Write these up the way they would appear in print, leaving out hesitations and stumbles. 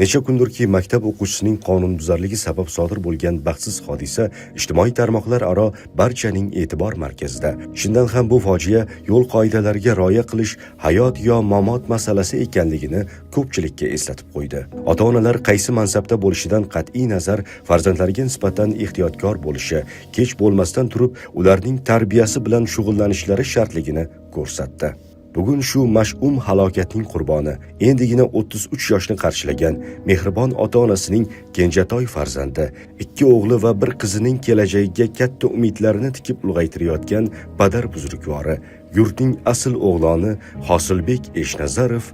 Necha kundurki maktab o'quvchisining qonunbuzarligi sabab sodir bo'lgan baxtsiz hodisa ijtimoiy tarmoqlar aro barchaning e'tibor markazida. Chindan ham bu fojia yo'l qoidalariga rioya qilish hayot yo mamot masalasi ekanligini ko'pchilikka eslatib qo'ydi. Ota-onalar qaysi mansabda bo'lishidan qat'iy nazar farzandlariga nisbatan ehtiyotkor bo'lishi, kech bo'lmasdan turib ularning tarbiyasi bilan shug'ullanishlari shartligini ko'rsatdi. Bugun shu mash'um halokatning qurboni, endigina 33 yoshni qarshilagan mehribon ota-onasining kenjatoy farzandi, ikki o'g'li va bir qizining kelajagiga katta umidlarini tikib ulg'aytirayotgan padar buzrukvori, yurtning asl o'g'loni Hosilbek Eshnazarov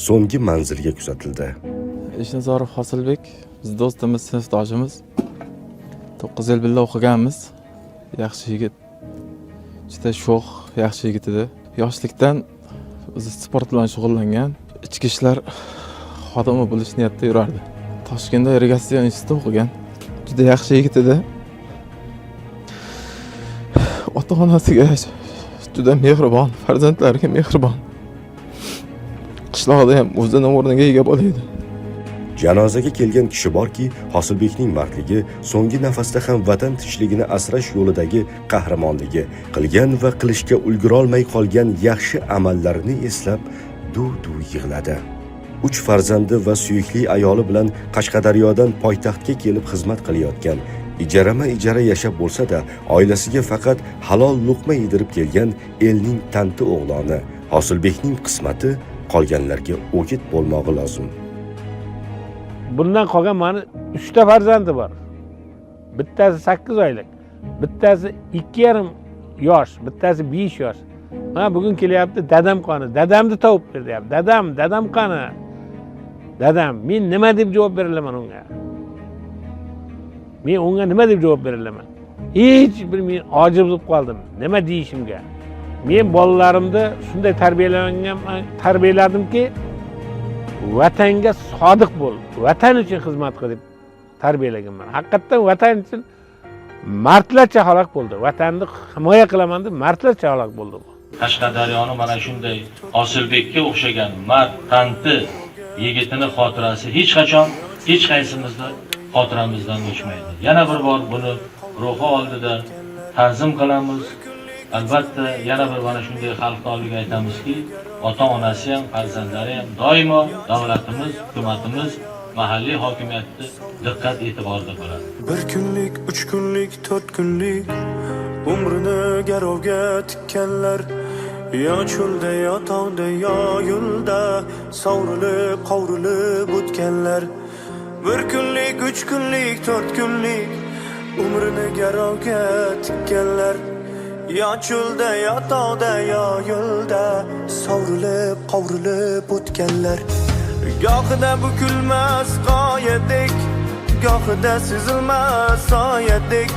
so'nggi manzilga kuzatildi. Eshnazarov Hosilbek biz do'stimiz, sinfdoshimiz. 9 yil birga o'qiganmiz. Yaxshi yigit. Juda sho'x, yaxshi yigit edi. Yoshlikdan o'zi sport bilan shug'ullangan. Ichki ishlar xodimi bo'lish niyatida yurardi. Toshkentda irrigatsiya institutida o'qigan. Juda yaxshi yigit edi. Ota-onasiga juda mehribon, farzandlariga mehribon. Qishloqda ham o'zini o'rniga ega bola edi. Janozaga kelgan kishi borki, Hosilbekning mardligi, so'nggi nafasda ham vatan tinchligini asrash yo'lidagi qahramonligi, qilgan va qilishga ulgurolmay qolgan yaxshi amallarini eslab duv-duv yig'ladi. Uch farzandi va suyukli ayoli bilan Qashqadaryodan poytaxtga kelib xizmat qilayotgan, ijarama-ijara yashab bo'lsa-da, oilasiga faqat halol luqma yedirib kelgan elning tanti o'g'loni Hosilbekning qismati qolganlarga o'git bo'lmog'i lozim. Bundan qolgan mani uchta farzandi bor. Bittasi 8 oylik, bittasi 2,5 yosh, bittasi 5 yosh. Mana bugun kelyapti, dadam qani, dadamni topib ber deyapti. Dadam, dadam qani? Dadam, men nima deb javob bera olaman unga? Men unga nima deb javob bera olaman? Hech bir men ojiz bo'lib qoldim nima deyishimga. Men bolalarimni shunday tarbiyalangan, tarbiyaladimki, vatanga sodiq bo'l, vatan uchun xizmat qil deb tarbiyalaganman. Haqiqatdan vatan uchun mardlarcha halok bo'ldi. Vatanni himoya qilaman deb mardlarcha halok bo'ldi bu. Qashqadaryoni mana shunday Hosilbekka o'xshagan mard, tanti yigitini xotirasi hech qachon hech qaysimizni xotiramizdan o'chmaydi. Yana bir bor buni ruhi oldida ta'zim qilamiz. Albatta, yana bir mana shunday xalq oldiga aytamizki, ota-onasi ham, farzandlari ham doimo davlatimiz, hukumatimiz, mahalliy hokimiyatni diqqat e'tiborida bo'ladi. Bir kunlik, uch kunlik, to'rt kunlik umrini garovga tikkanlar, yo cho'lda, yo tog'da, yo yo'lda sovrilib qovrilib o'tganlar. Bir kunlik, uch kunlik, to'rt kunlik umrini garovga tikkanlar, yo cho'lda, yo tog'da, yo yo'lda sovrilib qovrilib o'tganlar. Gohida bukilmas qoyadek, gohida sezilmas soyadek,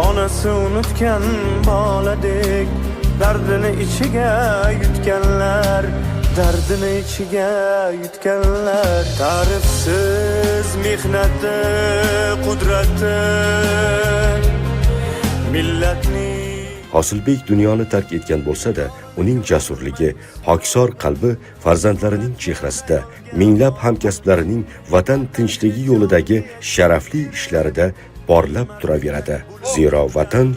onasi unutgan boladek dardini ichiga yutganlar, dardini ichiga yutganlar. Ta'rifsiz mehnati, qudrati millatning. Hosilbek dunyoni tark etgan bo'lsa-da, uning jasurligi, hokisor qalbi farzandlarining chehrasida, minglab hamkasblarining vatan tinchligi yo'lidagi sharafli ishlarida porlab turaveradi. Zero vatan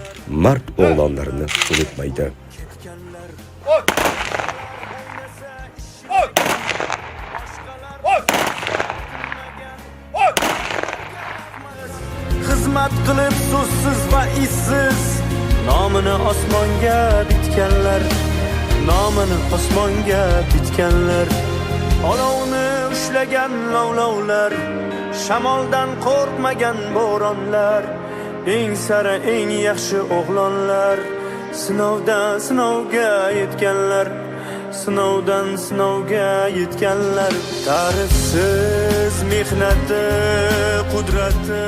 mard o'g'lonlarini unutmaydi. O't! O't! O't! O't! Xizmat qilib so'zsiz va izsiz nomini osmonga bitganlar, nomini osmonga bitganlar. Olovni ushlagan lovlovlar, shamoldan qo'rqmagan bo'ronlar, eng sara, eng yaxshi o'g'lonlar, sinovdan sinovga yetganlar, sinovdan sinovga yetganlar. Ta'rifsiz mehnati, qudrati.